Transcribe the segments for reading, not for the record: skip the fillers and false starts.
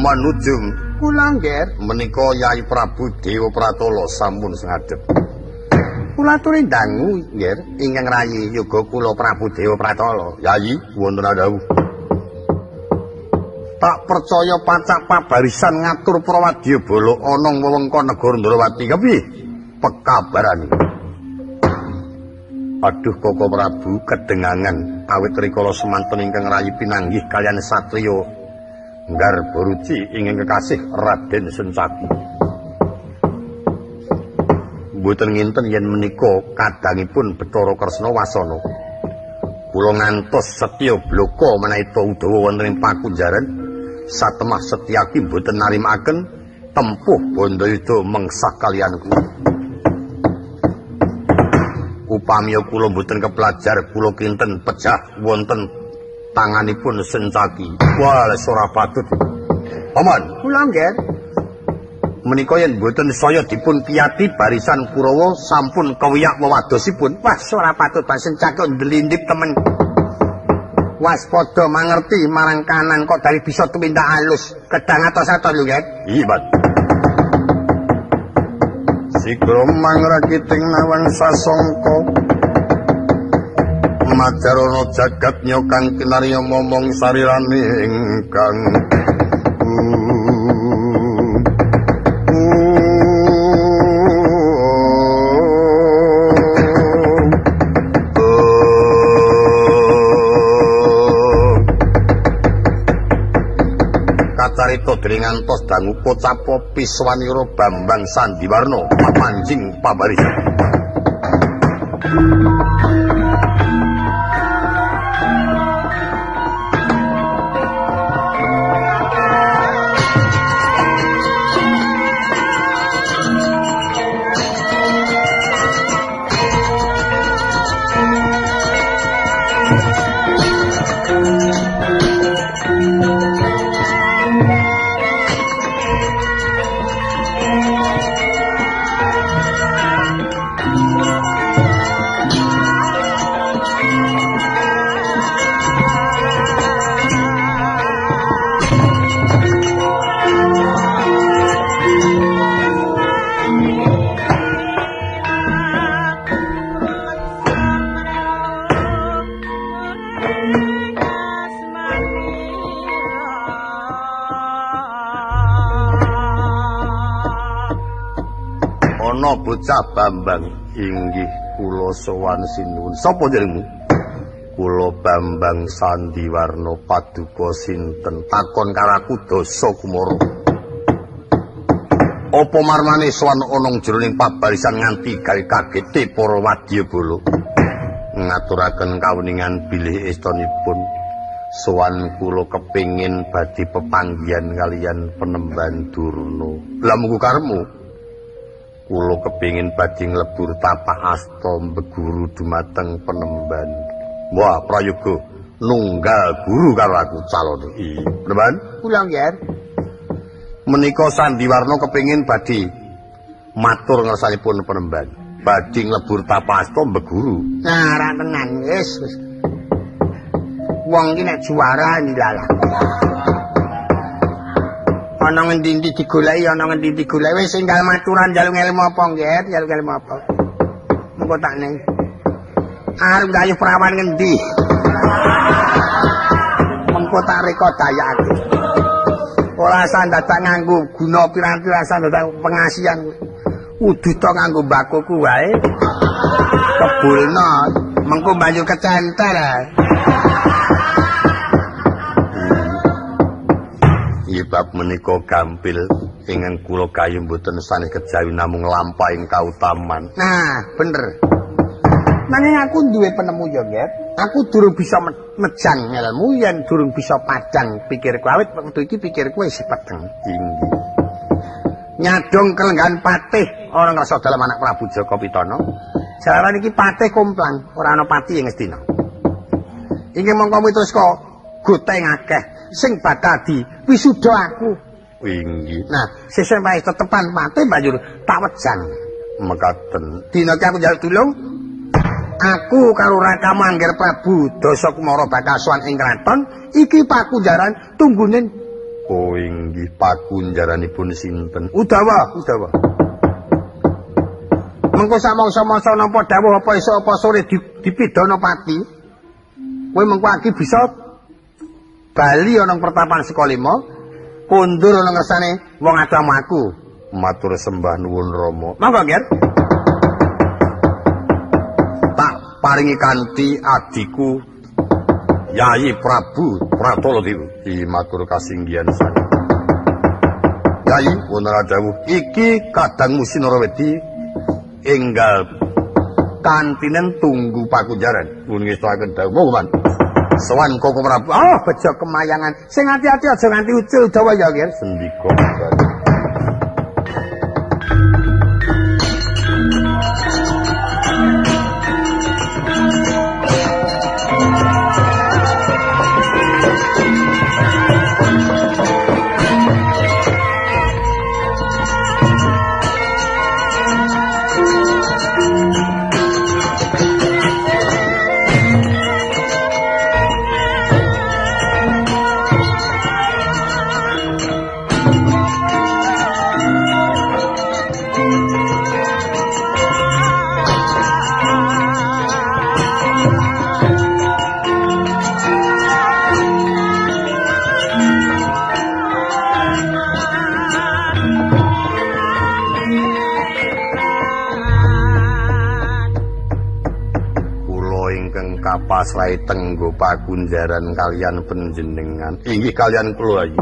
Paman Ujung. Kula nggih. Menika Yai Prabu Dewa Pratala sampun sengadhep. Kula aturi dangu nggih ingkang rayi yoga kula Prabu Dewa Pratala. Yayi wonten dawuh. Tak percaya pacak pabarisan ngatur prawadya bala ana wewengkon negara Ndrawati. Kepiye pekabarane? Aduh Koko Prabu kedengangan awit rikala semanten ingkang rayi pinanggih kaliyan satriya Garbaruci ingkang kekasih Raden Sencaki. Mboten nginten yen menika kadangipun Bathara Kresna wasana. Kula ngantos setya blaka menawi Udawa wonten ing pakunjaran satemah Setyaki mboten narimaken tempuh bandayuda mengsah kaliyan kula. Upami kula mboten kepelajar kula kinten pejah wonten tanganipun Sencaki. Wah, ora patut. Paman, kula nggih. Menika yen mboten saya dipun piyati barisan Kurawa sampun kewiyak wewadosipun. Wah, ora patut Pak Sencaki ndelindip temen. Waspada mangerti marang kanan kok dari bisa tumindak halus. Kedang atos-atos lho, nggih. Iya, Pak. Sigra mangrakiting nawang sasongko majarana jagat nyokang kinarya momong sarirane ingkang kacarita dening ngantos dangu kocapa piswanira Bambang Sandiwarna papanjing pabarisan. Ana bocah Bambang inggih kula sowan sinuwun. Sapa jenengmu? Kula Bambang Sandiwarna. Paduka sinten? Takon karo aku Dasa Kumara. Apa marmane sowan ana jroning pabarisan nganti gawe kagete para wadyabala? Ngaturaken kawuningan bilih estunipun sowan kula kepingin badhe pepanggihan kaliyan Penemban Durna. Lah munggu karepmu? Kula kepingin badhe nglebur tapak asta mbeguru dumateng Penemban. Wah, prayoga nunggal guru karo aku calone. Iya, Penemban? Kula nggih. Menika Sandiwarna kepingin badhe matur ngersanipun Penemban. Badhe nglebur tapak asta mbeguru. Nah, ra tenan wis wis. Wong iki nek juara nilalah. Ana ngendi-endi digoleki, ana ngendi digoleki wis enggal maturan njaluk ilmu apa nggih, njaluk ilmu apa. Mengko tak ning. Arep gayuh prawan ngendi. Mengko tak reka dayake. Ora usah dadak nganggo guna piranti, ora usah dadak pengasihan. Udu to nganggo mbakoku wae. Kebulno, mengko banjur kecentel. Bab menika gampil ingkang kula kayu mboten sanes kejawi namung lampahing kautaman. Nah, bener. Nanging aku duwe penemu ya, Nggih. Aku durung bisa mejang ilmu yen durung bisa padhang pikirku. Awit wektu iki pikirku isih peteng. Inggih. Nyadong kelenggahan patih ora ngrasa dalem anak Prabu Jaka Pitana. Jalaran iki patih komplang, ora ana pati ing Ngastina. Inggih mongko mituska goteng akeh sing bakal di wisuda aku. Inggih. Nah, sesuk wae tetepan patih banjur tak wejang. Mekaten. Dina iki aku njaluk tulung. Aku karo Rakamu Angger Prabu Dasa Kumara bakal sowan ing kraton. Iki pakunjaran tunggune Oh inggih pakunjaranipun sinten? Udawa, Udawa. Mengko samangsa-mangsa nampa dawuh apa esuk apa sore dipidana pati. Kowe mengko aki bisa bali ana pertapan Sukalima, kondur ana ngersane wong adamu aku. Matur sembah nuwun Rama. Monggo, Nger. Tak paringi kanthi adhiku Yayi Prabu Pratala Dewa. I matur kasinggihan sanget. Yayi wonten dawuh iki kadangmu Sinarawedi enggal kantinen tunggu pakunjaran. Nuwun ngestakaken dawuh. Monggo, Pan. Sowan Koko Prabu. Oh, bejo kemayangan. Sing ati-ati aja nganti ucul dawa ya, Nger. Sendika. Pasrahe tenggo pakunjaran kalian panjenengan. Inggih kalian kula iki.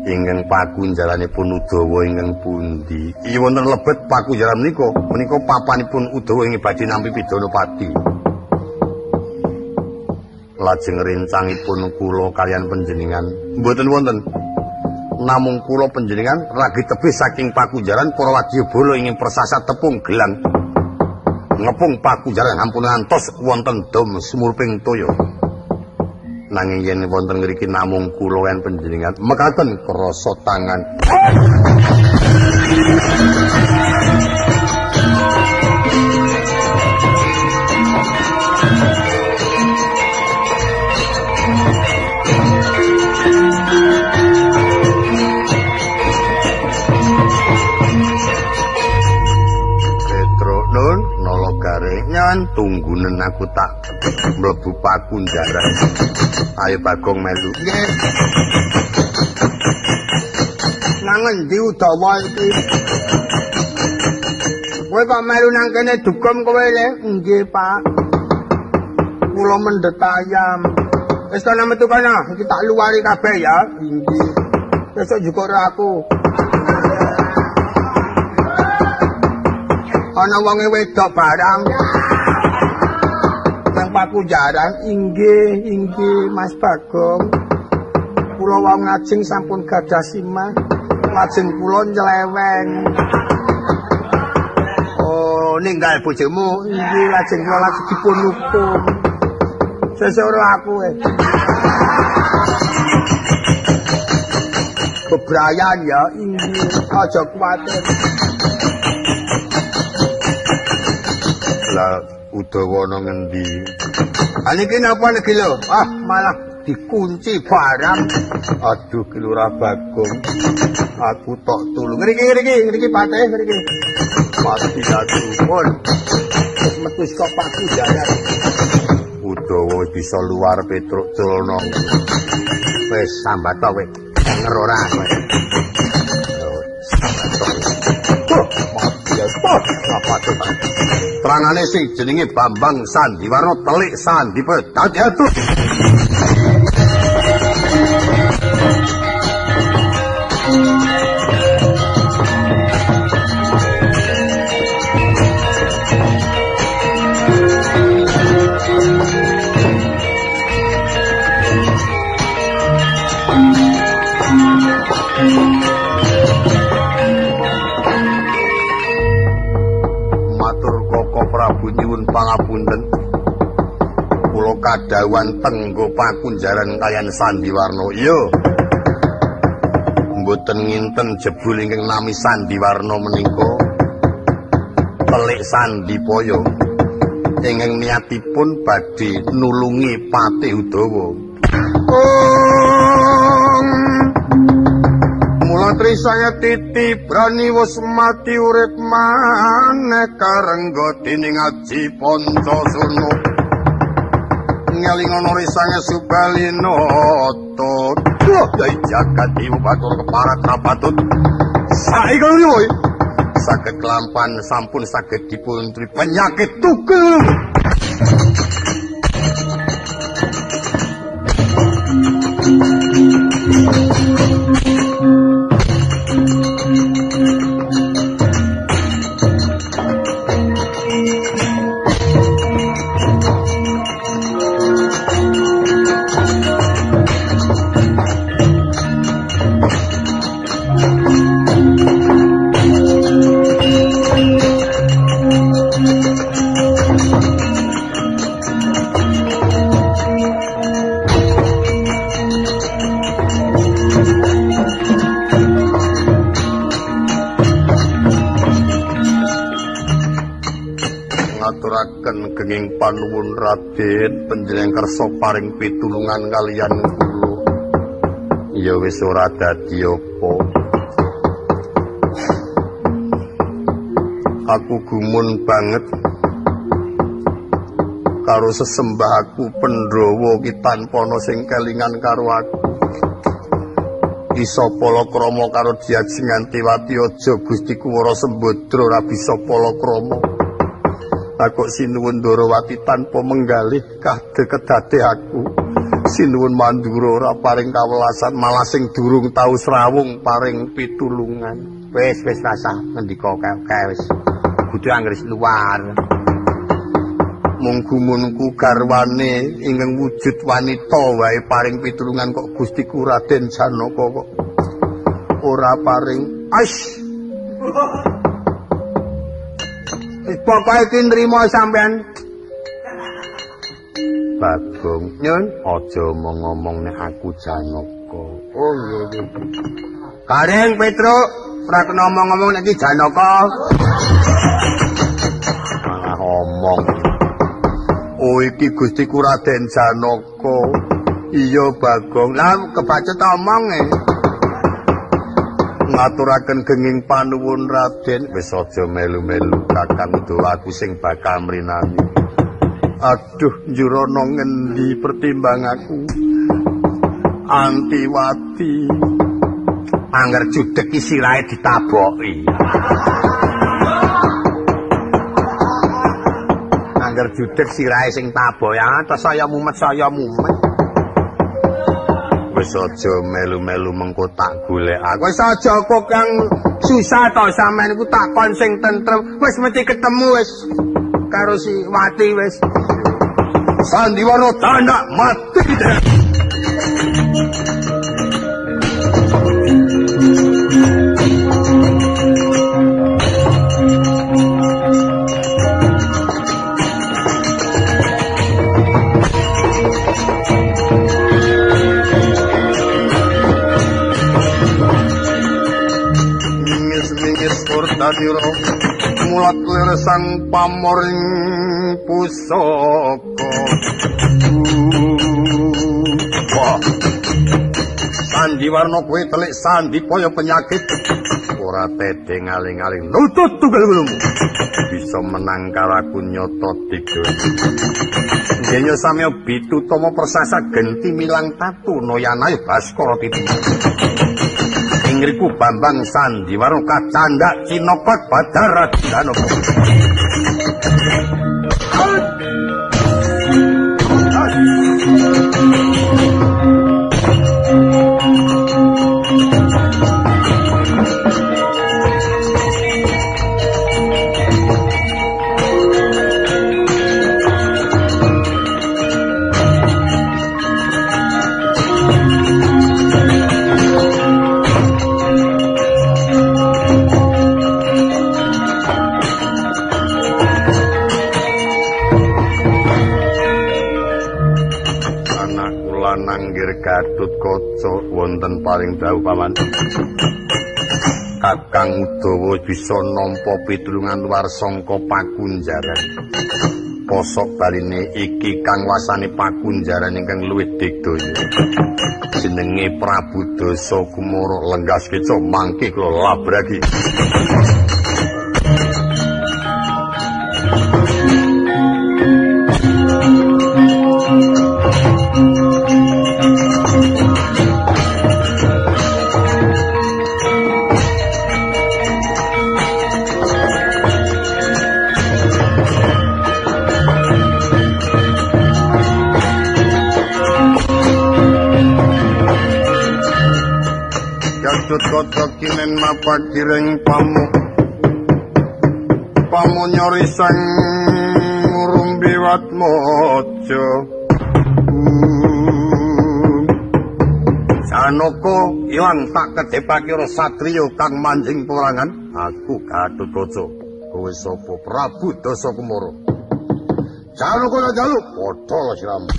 Ingkang pakunjaranipun Udawa ingkang pundi? Iki wonten lebet pakunjaran menika, menika papanipun Udawa ing badhe nampi pidana pati. Lajeng rencangipun kula kalian panjenengan mboten wonten. Namung kula panjenengan ragi tebih saking pakunjaran para wadyabala ingin persasat tepung gelang. Ngepung pakunjaran ampun ngantos wonten dom sumurping toya. Nanging yen wonten ngriki namung kula lan panjenengan mekaten krasa tangan. Nyan tunggunen aku tak mlebu pakunjaran. Ayo Bagong melu. Nggih. Nang endi Udawa iki? Kowe kok melu nang kene dugem kowe le? Nggih, Pak. Kula mendhet ayam. Wis kono metu kono, iki tak luwari kabeh ya. Nggih. Besok juga ora aku. Ana wonge wedok barang. Nang pakunjaran. Inggih, inggih Mas Bagong. Kula wau ngajeng sampun gadah simah. Lajeng kula nyeleweng. Oh, ninggal bojomu. Inggih, lajeng kula lagi dipun hukum. Sesuk ora aku. Bebrayan ya, inggih, aja kuwatir. Lah Udawa ana ngendi? Ha niki napa niki lho? Ah, malah dikunci barang. Aduh, ki Lurah Bagong. Aku tok tulung. Ngriki ngriki, ngriki patih ngriki. Mati aku pun. Wis metu saka pakunjaran. Udawa bisa luar Petruk Culna. Wis sambat to kowe. Denger ora kowe. Sambat to. Mati aku. Apa to? Terangane sing jenenge Bambang Sandiwarna telik sandi dadi atuh. Prabu nyuwun pangapunten. Kula kadhawuhan tenggo pakunjaran kaliyan Sandiwarna. Iya. Mboten nginten jebul ingkang nami Sandiwarna menika telik sandipaya ingkang niatipun badhe nulungi Patih Udawa. Mula trisaya titi brani wis mati urip maneh karengga dening Aji Pancasana. Ngelingono risange Subalinata. Duh, yai jagat dewa batur keparat rapatut. Saiki lho saged kelampan sampun saged dipun penyakit tugel. Ngaturaken genging panuwun Raden panjenengan kersa paring pitulungan kaliyan kula. Ya wis ora dadi apa. Aku gumun banget karo sesembah aku Pandhawa ki tanpa ana sing kelingan karo aku. Isa palakrama karo diajengan Tiwati aja Gusti Kuwara Sembadra ora bisa palakrama. Aku sinuwun Ndorowati tanpa menggalih kadhe aku. Sinuwun Mandura ora paring kawelasan, malah sing durung tau srawung paring pitulungan. Wis wis rasah ngendika kae wis. Kudu anggere luar. Mung gumunku garwane ingkang wujud wanita wae paring pitulungan kok Gustiku Raden Janaka kok ora paring. Ais. Pokoke iki nrimo sampean. Bagong, nyun, aja omong-omong nek aku Janaka. Oh iya. Gareng Petruk, ora kena omong-omong nek iki Janaka. Malah omong. Oh iki Gustiku Raden Janaka. Iya Bagong, lah kebacut omonge. Ngaturaken genging panuwun Raden, wis aja melu-melu Kakang Udawa aku sing bakal mrinani. Aduh, njurana ngendi pertimbang aku. Antiwati. Angger judeg ki sirahe ditaboki. Angger judeg sirahe sing taboki, ah saya mumet saya mumet. Wis aja melu-melu mengko tak golek aku. Wis aja kok kang susah to sampean iku tak kon sing tentrem. Wis mesti ketemu wis karo si Wati wis. Sandiwara tanak mati. Murtadira mulat lir sang pamoring pusaka. Wah. Sandiwarna kowe telik sandipaya penyakit ora tedhe ngaling-aling nutut tugel gulumu. Bisa menang karo aku nyata tiga. Jenya samya bitutama persasa genti milang tatu noyanae Baskara titi. Ingriku Bambang Sandiwarna kacandak Cinokot Badara Danapa. Gatut Kaca wonten paring dawuh paman. Kakang Udawa bisa nampa pitulungan luar sangka pakunjaran. Posok baline iki kang wasane pakunjaran ingkang luwih digdaya. Jenenge Prabu Dasa Kumara. Lenggas keca mangke kula labragi. Gatotkaca kinen mapagiring pamu pamunyori sang ngurumbi watmaja. Janaka ilang tak kedepake ora satriya kang manjing perangan. Aku Gatotkaca. Kowe sapa? Prabu Dasa Kumara. Janaka jaluk padha siramu.